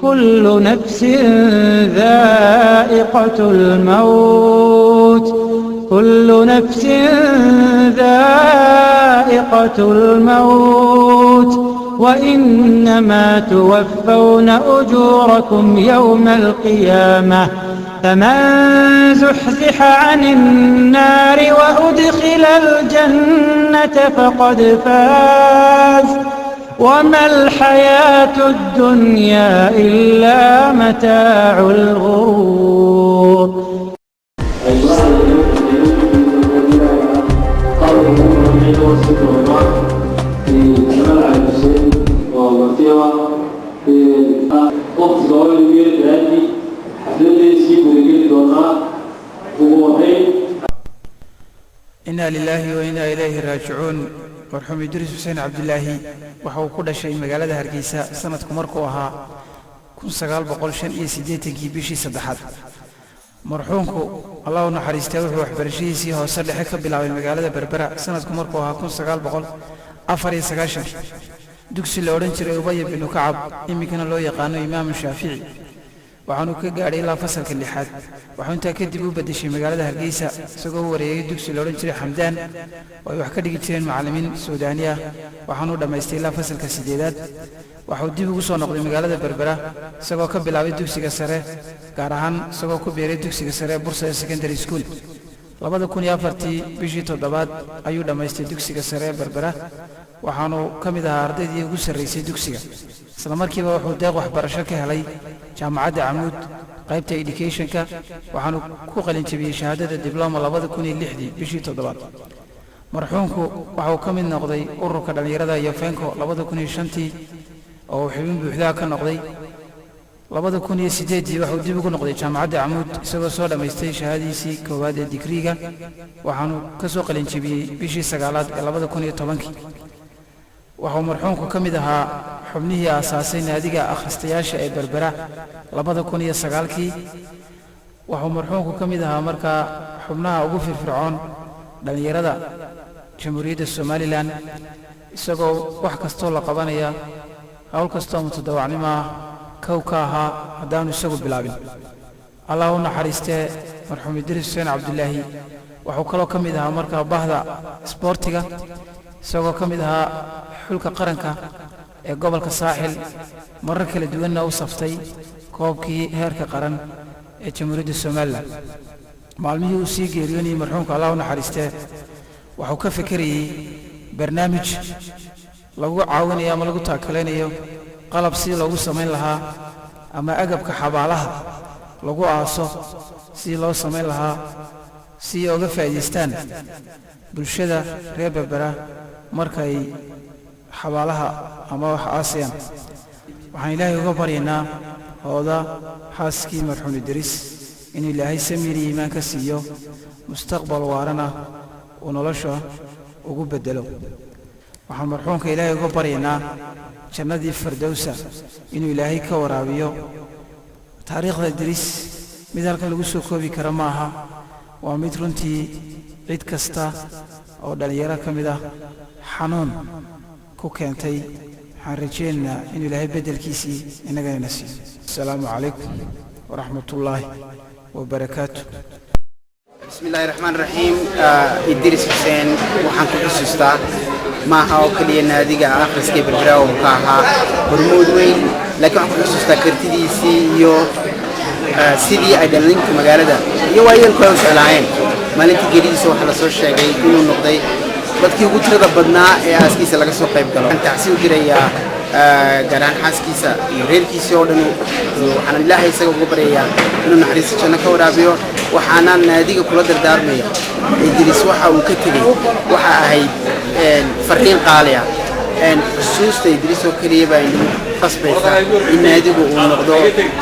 كل نفس ذائقة الموت، كل نفس ذائقة الموت، وإنما توفون أجوركم يوم القيامة، فمن زحزح عن النار وأدخل الجنة فقد فاز، وما الحياة الدنيا إلا متاع الغرور. Waqtiga oo igu yar daraadii, xafladii sii gudageli doonaa ugu horeyn. Inaa lilaahi wa inaa ilayhi raajicuun. Marxuum Idriis Xuseen Cabdilaahi waxa uu ku dhashay magaalada Hargeysa sanadku markuu ahaa 1985-kii bishii saddexaad. Marxuumku, Allah u naxariistay, wuxuu waxbarashadiisii hoose dhexe ka bilaabay magaalada Berbera sanadku markuu ahaa 1994, dugsi la odhan jiray Ubaya binu Kacab, iminkana loo yaqaano Imaamu Shaafici. Waxaanuu ka gaadhay ilaa fasalka lixaad. Waxuu intaa kadib u beddeshay magaalada Hargeysa, isagoo u wareegay dugsi la odhan jiray Xamdaan oo ay wax ka dhigi jireen macallimiin Suudaani ah. Waxaanuu dhammaystay ilaa fasalka sideedaad. Waxuu dib ugu soo noqday magaalada Berbera, isagoo ka bilaabay dugsiga sare, gaar ahaan isagoo ku biiray dugsiga sare Bursada Secondary School. 2004-tii bishii toddobaad ayuu dhammaystay dugsiga sare ee Berbera. Waxaanuu ka mid ahaa ardaydii ugu sarraysay dugsiga. Isla markiiba wuxuu deeq waxbarasho ka helay Jaamacadda Camuud, qaybta educationka. Waxaanu ku qalinjabiyey shahaadada dibloma 2006-dii bishii toddobaad. Marxuumku waxa uu ka mid noqday ururka dhallinyarada iyo fenko 2005-tii, oo uu xubin buuxdaha ka noqday. 2008-dii waxauu dib ugu noqday Jaamacadda Camuud, isagoo soo dhammaystay shahaadiisii koowaad ee digriiga. Waxaanu ka soo qalinjabiyey bishii sagaalaad ee 2010-kii. Waxauu marxuumku ka mid ahaa xubnihii aasaasay naadiga akhristayaasha ee Berbera 2009-kii. Waxuu marxuumku ka mid ahaa markaa xubnaha ugu firfircoon dhallinyarada Jamhuuriyadda Somalilan, isagoo wax kastoo la qabanaya, hawl kastoo mutadawacnimo ah, kow ka ahaa haddaanu isagu bilaabin. Allah u naxariistee, marxuum Idriis Xuseen Cabdilaahi wuxuu kaloo ka mid ahaa markaa bahda isboortiga, isagoo ka mid ahaa xulka qaranka ee gobolka Saaxil, marar kala duwanna u saftay koobkii heerka qaran ee Jamhuuriyadda Somalilan. Maalmihii uu sii geeriyoonayey marxuumka, Allah u naxariistee, wuxuu ka fekerayey barnaamij lagu caawinayo ama lagu taakaleynayo qalab sidii loogu samayn lahaa ama agabka xabaalaha lagu aaso sidii loo samayn lahaa, si ay uga faa'iidaystaan bulshada reer Berbera markay xabaalaha ama wax aasayaan. Waxaan Ilaahay uga baryaynaa hooda xaaskii marxuum Idriis inuu Ilaahay samir iyo iimaan ka siiyo, mustaqbal waarana uu nolosha ugu beddelo. Waxaan marxuumka Ilaahay uga baryaynaa jannadii Fardowsa inuu Ilaahay ka waraabiyo. Taariikhda Idriis mid halkan lagu soo koobi kara ma aha. Waa mid runtii cid kasta oo dhallinyaro ka mid ah xanuun ku keentay. Waxaan rajaynaynaa inuu Ilaahay beddelkiisii innagana siiyo. Asalaamu calaykum waraxmatullaahi wabarakaatu. Bismi illaahi raxmaan raxiim. Idriis Xuseen waxaan ku xusuustaa maaha oo keliya naadiga akhriska Berbera oo ka ahaa hormuud weyn, laakiin waxaan ku xusuustaa kartidiisii iyo sidii ay dhalinta magaalada iyo waayeelku ay u jeclaayeen. Maalintii geeridiisa waxaa lasoo sheegay inuu noqday dadkii ugu tirada badnaa ee aaskiisa laga soo qayb galo. Waxaan tacsi u dirayaa gaar ahaan xaaskiisa iyo reerkiisii oo dhan. Waxaan Ilaahay isaga uga baryayaa inuu naxariista janno ka waraabiyo, waxaana naadiga kula dardaarmaya. Idriis waxa uu ka tegey waxa ahayd fariin qaali ah. Xusuusta Idriis oo keliya baa inagu qasbaysa in naadigu uu noqdo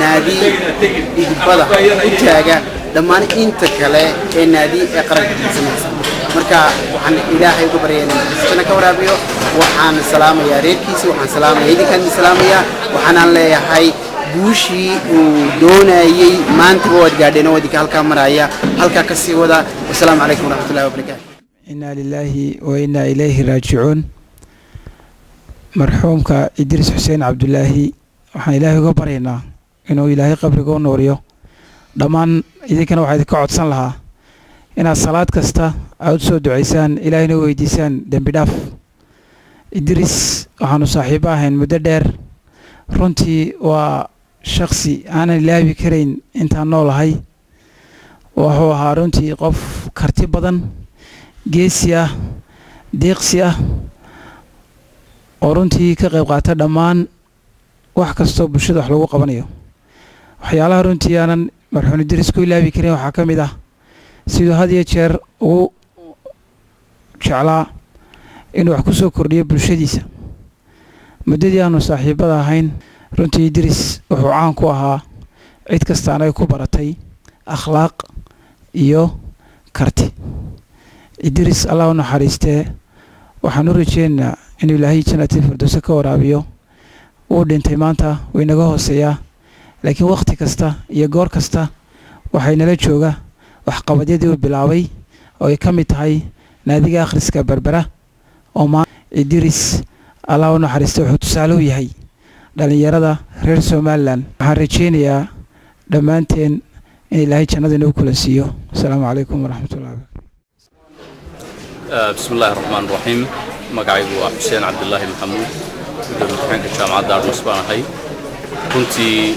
naadi dhidibada u taaga dhammaan inta kale ee naadi ee qaranka samaysa. Marka waxaan Ilaahay uga baryayaa inuu naxariista janno ka waraabiyo. Waxaan salaamayaa reerkiisi, waxaan salaamayaa idinkaan idin salaamayaa. Waxaanaan leeyahay guushii uu doonayey maantaba waad gaadheen oo idinka halkaa maraya, halkaa ka sii wada. Wasalaamu calaykum waraxmatullahi wabarakaatu. Inaa lilaahi wa inaa ilayhi raajicuun. Marxuumka Idriis Xuseen Cabdulaahi, Waxaan Ilaahay uga baryaynaa inuu Ilaahay qabriga u nuuriyo. Dhammaan idinkana waxaa idinka codsan lahaa inaad salaad kasta aad u soo ducaysaan, Ilaahayna u weydiisaan dembi dhaaf. Idris waxaanu saaxiibo ahayn muddo dheer. Runtii waa shaksi aanan ilaabi karayn intaan noolahay. Wuxuu ahaa runtii qof karti badan, geesi ah, deeqsi ah, oo runtii ka qayb qaata dhammaan wax kastoo bulshada wax lagu qabanayo. Waxyaalaha runtii aanan marxuum Idris ku ilaabi karin waxaa ka mid ah siduu had iyo jeer ugu jeclaa inuu wax ku soo kordhiyo bulshadiisa. Muddadii aanu saaxiibada ahayn, runtii Idris wuxuu caan ku ahaa, cid kastaana ay ku baratay, akhlaaq iyo karti. Idris, Allah u naxariistee, waxaan u rajeynaynaa inuu Ilaahay jannatil firdowse ka waraabiyo. Wuu dhintay maanta, way naga hooseeyaa, laakiin wakhti kasta iyo goor kasta waxay nala jooga waxqabadyadii uu bilaabay, oo ay ka mid tahay naadiga akhriska Berbera. Oo ma Idris, Allah u naxariista, wuxuu tusaale u yahay dhallinyarada reer Somaliland. Waxaan rajeynayaa dhammaanteen in Ilaahay jannada inoo kula siiyo. Asalaamu calaykum waraxmatullahi. Bismi illaahi raxmaan raxiim. Magacaygu waa Xuseen Cabdilaahi Maxamuud, gudoomiye ku-xigeenka Jaamacadda Admas baan ahay. Runtii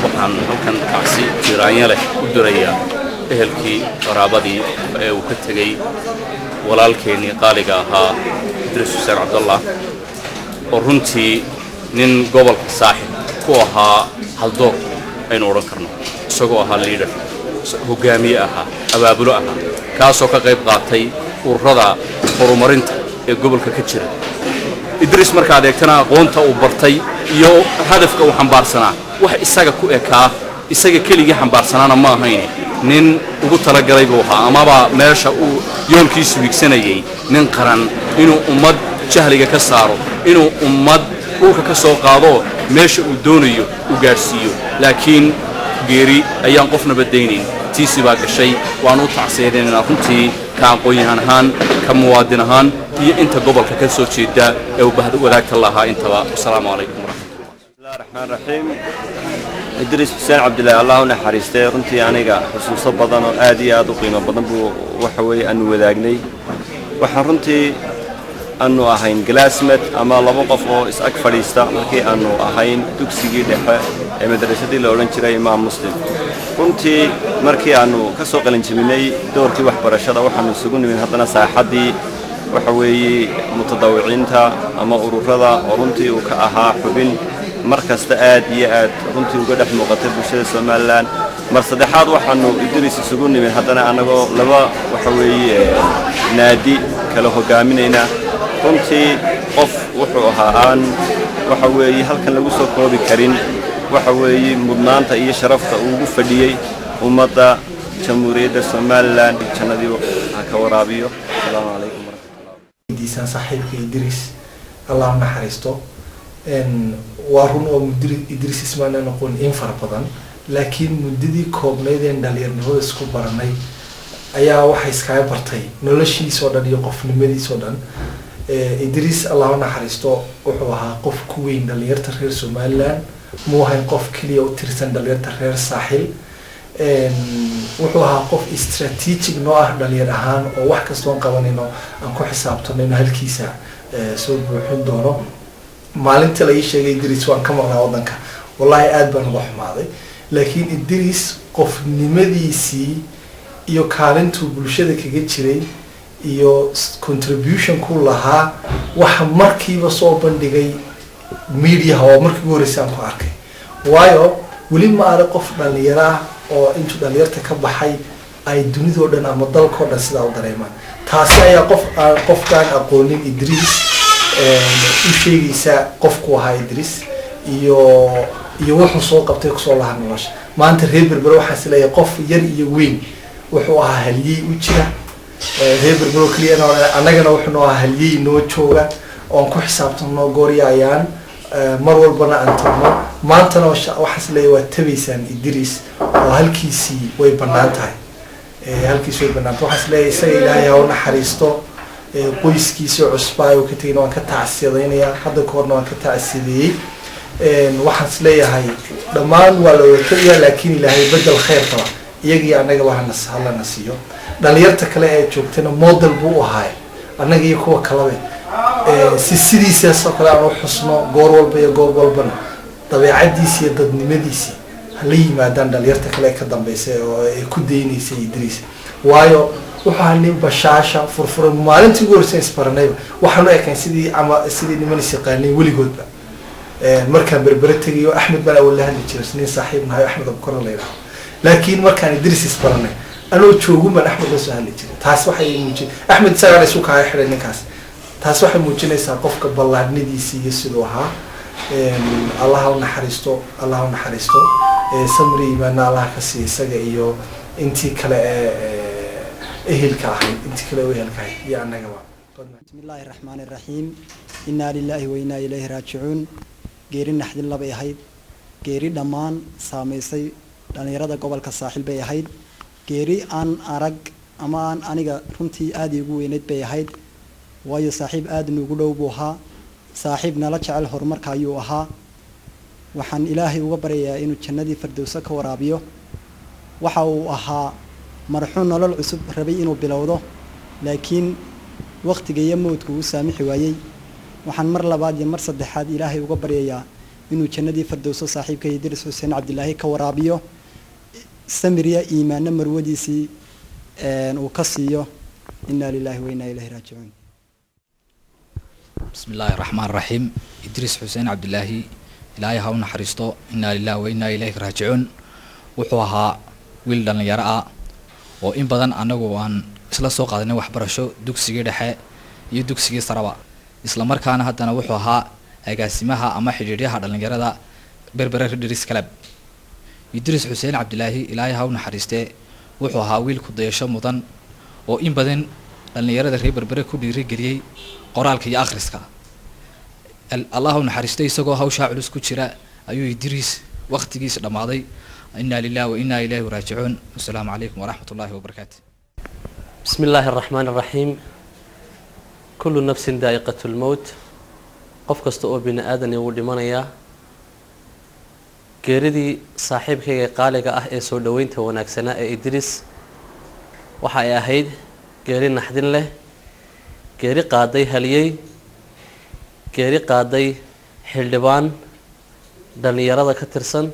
waxaan halkan tacsi tiiraanya leh u dirayaa ehelkii, qaraabadii ee uu ka tegey walaalkeennii qaaliga ahaa Idriis Xuseen Cabdallah, oo runtii nin gobolka Saaxil ku ahaa haldoor aynu odhan karno, isagoo ahaa leader, hogaamiye ahaa, abaabulo ahaa, kaasoo ka qayb qaatay ururada horumarinta ee gobolka ka jira. Idriis markaad eegtana, aqoonta uu bartay iyo hadafka uu xambaarsanaa wax isaga ku ekaa, isaga keligii xambaarsanaana ma ahayn. Nin ugu talagalay buu ahaa, amaba meesha uu yoolkiisu higsanayay, nin qaran inuu ummad jahliga ka saaro, inuu ummad dhulka ka soo qaado, meesha uu doonayo u gaadhsiiyo. Laakiin geeri ayaan qofnaba daynayn, tiisi baa gashay. Waan u tacsiyadaynaynaa runtii, ka aqoon-yahan ahaan, ka muwaadin ahaan iyo inta gobolka ka soo jeeda ee uu bahda wadaagta lahaa intaba. Wasalaamu calaykum waraxmatullah. Bismillahi raxmaan raxiim. Idriis Xuseen Cabdillaahi, Allah u naxariistay, runtii aniga xusuuso badan oo aad iyo aad u qiimo badan buu waxa weeye aanu wadaagnay. Waxaan runtii aanu ahayn classmate ama laba qof oo is-ag fadhiista markii aanu ahayn dugsigii dhexe ee madrasadii la odhan jiray Imaam Muslim. Runtii markii aanu ka soo qalinjebinay doorkii waxbarashada, waxaanu isugu nimid haddana saaxaddii waxa weeye mutadawiciinta ama ururada, oo runtii uu ka ahaa xubin mar kasta aad iyo aad runtii uga dhex muuqatay bulshada Somaliland. Mar saddexaad waxaanu Idris isugu nimid haddana annagoo laba waxa weeye naadi kala hogaaminayna. Runtii qof wuxuu ahaa aan waxa weeye halkan lagu soo koobi karin waxa weeye mudnaanta iyo sharafta uu ugu fadhiyey ummadda Jamhuuriyadda Somaliland. Jannadii ha ka waraabiyo. Asalaamu calaykum waraxmatullah. Weydiisaan saaxiibka Idris, Allah u naxariisto. Waa run oo mudir Idris ismaana noqon in fara badan, laakiin muddadii koobnayd een dhalinyarnimada isku baranay ayaa waxay iskaga bartay noloshiisoo dhan iyo qofnimadiisoo dhan. Idris, Allah u naxariisto, wuxuu ahaa qof ku weyn dhalinyarta reer Somaliland. Muu ahayn qof keliya u tirsan dhalinyarta reer Saaxil. Wuxuu ahaa qof strategic noo ah dhalinyar ahaan, oo wax kastoon qabanayno aan ku xisaabtano inuu halkiisa soo buuxin doono. Maalinta la ii sheegay Idris waan ka maqnaa waddanka, wallahi aad baan uga xumaaday. Laakiin Idris qofnimadiisii iyo kaalintuu bulshada kaga jiray iyo contribution ku lahaa waxa markiiba soo bandhigay mediaha, oo markii ugu horreysay aan ku arkay, waayo weli ma arag qof dhalinyaro ah oo intuu dhalinyarta ka baxay ay dunidoo dhan ama dalkao dhan sidaa u dareemaan. Taasi ayaa qof aan qofkaan aqoonin Idris u sheegaysa qofku ahaa Idris iyo wuxuu soo qabtay kusoo lahaa nolosha. Maanta reer Berbere waxaan is leeyahay qof yar iyo weyn wuxuu ahaa halyey u jira reer Berbero keliya. Annagana wuxuu noo ahaa halyey noo jooga oon ku xisaabtano gooryaayaan mar walbana aan tagno. Maantana waxaan is leeyahay waa tabaysaan Idris oo halkiisii way bannaan tahay, halkiisi way bannaan tahay. Waxaan is leeyahay isaga Ilaahay ha u naxariisto. Qoyskiisii cusbaa oo ka tegayna waan ka tacsiyadaynayaa, hadda ka horna waan ka tacsiyadeeyey. Waxaan is leeyahay dhammaan waa la wada tegayaa, laakiin Ilaahay bedel khayr qaba iyagii annagaba halana siiyo. Dhalinyarta kale ee joogtana model buu u ahaay, annaga iyo kuwa kalabe, si sidiisaas oo kale aan u xusno goor walba iyo goob walbana, dabeecadiisi iyo dadnimadiisii hala yimaadaan dhalinyarta kale ee ka dambeysay oo ay ku daynaysay Idriis. Waayo, wuxuu ahaa nin bashaasha furfuran. Maalintii ugu horreysay isbaranayba waxaanu ekayn sidii ama sidii niman is yaqaanay weligoodba. Markaan Berbere tegayo, Axmed baan awal la hadli jiray, nin saaxiib nahay, Axmed Abukore la yidhaahdo, laakiin markaan Idriis isbaranay, anoo joogun baan Axmed la soo hadli jiray. Taas waxay muujin, Axmed isagaa isu kaaya xidhay ninkaas. Taas waxay muujinaysaa qofka ballaadhnadiisi iyo siduu ahaa. Allah u naxariisto, Allah u naxariisto, samri iimaana Allah ka siiya isaga iyo intii kale ee ehelka ahayd, intii kale oo ehelka ahayd iyo annagaba. بسم الله الرحمن الرحيم. إنا لله وإنا إليه راجعون. Geeri naxdin labay ahayd, geeri dhammaan saamaysay dhallinyarada gobolka Saaxil bay ahayd, geeri aan arag ama aan aniga runtii aada iigu weyneyd bay ahayd. Waayo, saaxiib aada nuugu dhow buu ahaa, saaxiib nala jecel horumarka ayuu ahaa. Waxaan Ilaahay uga baryayaa inuu jannadii Fardowso ka waraabiyo. Waxa uu ahaa marxuun nolol cusub rabay inuu bilowdo, laakiin wakhtiga iyo mowdku uu saamixi waayey. Waxaan mar labaad iyo mar saddexaad Ilaahay uga baryayaa inuu jannadii Fardowso saaxiibka Idris Xuseen Cabdilaahi ka waraabiyo, samiriya iimaano marwadiisii uu ka siiyo. Inaa lilaahi wa inaa ilayhi raajicuun. بسم الله الرحمن الرحيم. إدريس حسين عبد الله, Ilaahay ha u naxariisto. Inaa lilahi wa inaa ilayhi raajicuun. Wuxuu ahaa wiil dhallinyaro ah oo in badan annagu aan isla soo qaadanay waxbarasho, dugsigii dhexe iyo dugsigii saraba. Isla markaana haddana wuxuu ahaa agaasimaha ama xidhiidhyaha dhallinyarada Berbera Readers Club. Idriis Xuseen Cabdilaahi, Ilaahay ha u naxariistee, wuxuu ahaa wiil ku dayasho mudan oo in badan dhallinyarada reer Berbere ku dhiirigeliyey qoraalka iyo akhriska. Allah u naxariistay, isagoo hawshaa culus ku jira ayuu Idriis waqtigiisa dhammaaday. Inaa lilahi wa inaa ilayhi raajicuun. Wasalaamu calaykum waraxmat ullahi wabarakaatu. بسم الله الرحمن الرحيم. كل نفس ذائقة الموت. Qof kasta oo bini aadan wuu dhimanayaa. Geeridii saaxiibkayga qaaliga ah ee soo dhoweynta wanaagsanaa ee Idriis waxa ay ahayd geeri naxdin leh, geeri qaaday haliyey, geeri qaaday xildhibaan dhallinyarada ka tirsan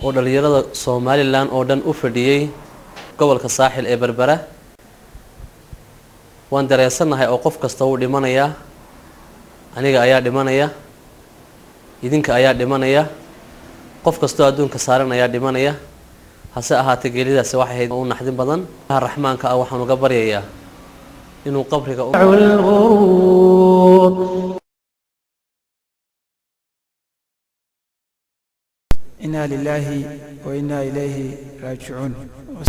oo dhallinyarada Somaliland oo dhan u fadhiyey gobolka Saaxil ee Berbera. Waan dareensannahay oo qof kasta wuu dhimanayaa. Aniga ayaa dhimanaya, idinka ayaa dhimanaya, qof kastoo adduunka saaran ayaa dhimanaya. Hase ahaatee, geeridaasi waxay ahayd u naxdin badan. Raxmaanka ah waxaan uga baryayaa inuu qabriga الغرور. Inaa lilaahi wa inaa ilayhi raajicuun.